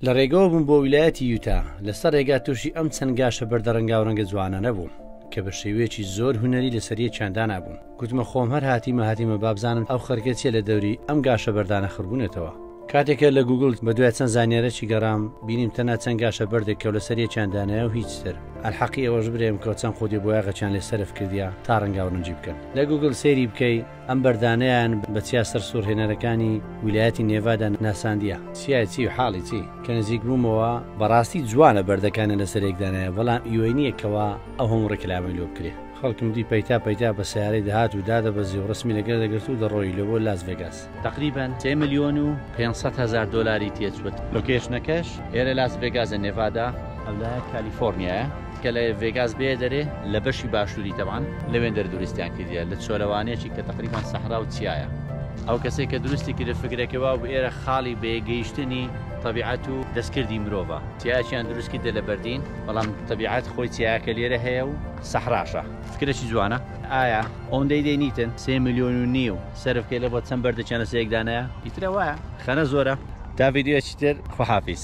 لە ڕێگەوە بووم بۆ ویلایەتی یوتا، لەسەر ڕێگا تووشی ئەم چەند گاشە بەردە ڕەنگاوڕەنگە جوانانە بووم کە بە شێوەیەکی زۆر هونەری لەسەر یەکیان دانابوون. گوتمە خۆم هەر هاتیمە هاتیمە بابزانم ئەو خەرکە چیە لە دەوری ئەم گاشە بەردانە خڕبوونەتەوە. کاتێک کە لە گوگڵ بە دوای چەند زانیارەکی گەڕام بینیم تەنها چەند گاشە بەردێک کە لەسەر یەکیان دانایە و هیچ تر. ئەلحەقی ئەوەش برێم کە چەند قودی بۆیاغەکیان لێ سەرف کردیە تا ڕەنگاوڕەنگی بکەن. لە گوگڵ سەیری بکەی ئەم بەردانەیان بە چیا سەرسوڕهێنەرەکانی ویلایەتی نێڤادا ناساندیە. چیای چی و حاڵی چی؟ کە نزیک بوومەوە بەڕاستی جوانە بەردەکانیان لەسەر یەک دانایە بەڵام ئیوەی نیە کەوا ئەو هەموو ڕیکلامەی لۆ بکرێ. خەڵکم دی پەیتا پەیتا بە سەیارەی دەهات و دادەبەزی و ڕسمی لەگەر دەگرت و دەڕۆیی لۆ بۆ لاس ڤێگاس. تەقریبەن سێ ملیۆن و 500 هەزار دۆلاری تێچووە. location ەکەش ئێرە لاس ڤێگازە نێڤادا، ئەولایە کالیفۆرنیایە. کە لە ڤێگاس بێیە دەرێ لە بەشی باشووری تەبعەن لەوێندەر دروستیان کردیە لە چۆلەوانیەکی کە تەقریبەن سەحرا و چیایە. ئەو کەسەی کە دروستی کردە فکرەکەی وابوو ئێرە خاڵی بەیەکگەیشتنی تەبیعەت و دەستکردی مرۆڤە. چیایەکیان دروست کردە لە بەردین بەڵام تەبیعەت خۆی چیایەکە لێرە هەیە و سەحراشە. فکرەکی جوانە. ئایا ئەوەندەی دەینیتن سێ ملیۆن و نیو سەرف کەی لە بۆ چەند بەردێکیان لەسەر یەک دانایە؟ ئیترە وایە خەنە زۆرە. تا ڤیدیۆیەکی تر خواحافیز.